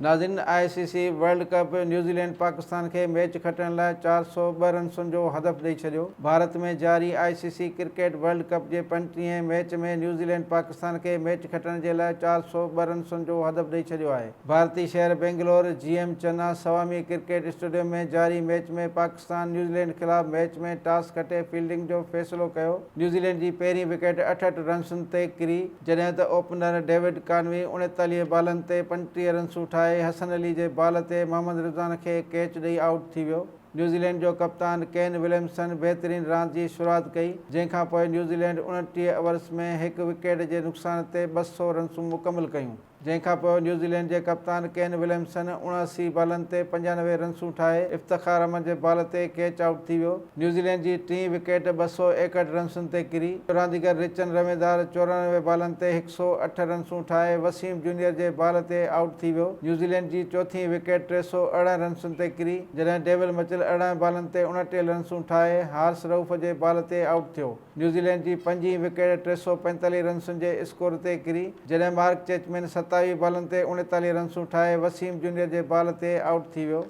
ناظرين I C C world cup New Zealand Pakistan کي match کٽڻ لاء 402 رنسن جو هدف ڏئي ڇڏيو. ڀارت ۾ جاري I C C cricket world cup جي پنجٽيهين ميچ ۾ نيوزيلينڊ پاڪستان کي ميچ کٽڻ جي لاء 402 رنسن جو هدف ڏئي ڇڏيو آهي. ڀارتي شهر بينگلور جي M Chinnaswamy cricket stadium ۾ جاري ميچ ۾ پاڪستان نيوزيلينڊ خلاف ميچ ۾ ٽاس کٽي فيلڊنگ جو فيصلو ڪيو. نيوزيلينڊ جي پهرين وڪيٽ 68 رنسن تي ڪري. جڏهن ته اوپنر ڊيوڊ ڪانوي 39 بالن تي 35 رنسون ٺاهي حسن علي جي بال تي محمد رضوان کي ڪيچ ڏئي آئوٽ ٿي ويو. نيوزيلينڊ جو ڪپتان ڪين وليمسن بهترين راند جي شروعات ڪئي، جنهن کانپوء نيوزيلينڊ 29 اوورز ۾ هڪ وڪيٽ جي نقصان تي 200 رنسون مڪمل ڪيون. جنهن کانپوء نيوزيلينڊ جي ڪپتان ڪين وليمسن 79 بالن تي 95 رنسون ٺاهي افتخار احمد جي بال تي ڪيچ آئوٽ ٿي ويو. نيوزيلينڊ جي ٽين وڪيٽ 261 رنسن تي ڪري. رانديگر رچن رويندار 94 بالن تي 108 رنسون ٺاهي وسيم جونيئر جي بال تي آئوٽ ٿي ويو. نيوزيلينڊ جي چوٿين وڪيٽ 318 رنسن تي ڪري، جڏهن ڊيول مچل 18 بالن تي 29 رنسون ٺاهي هارس رئوف جي بال تي آئوٽ ٿيو. نيوزيلينڊ جي پنجين وڪيٽ 345 رنسن جي اسڪور تي ڪري، جڏهن مارڪ چيچمين 27 بالن تي 39 رنسون ٺاهي وسيم جونيئر جي بال تي آئوٽ ٿي ويو.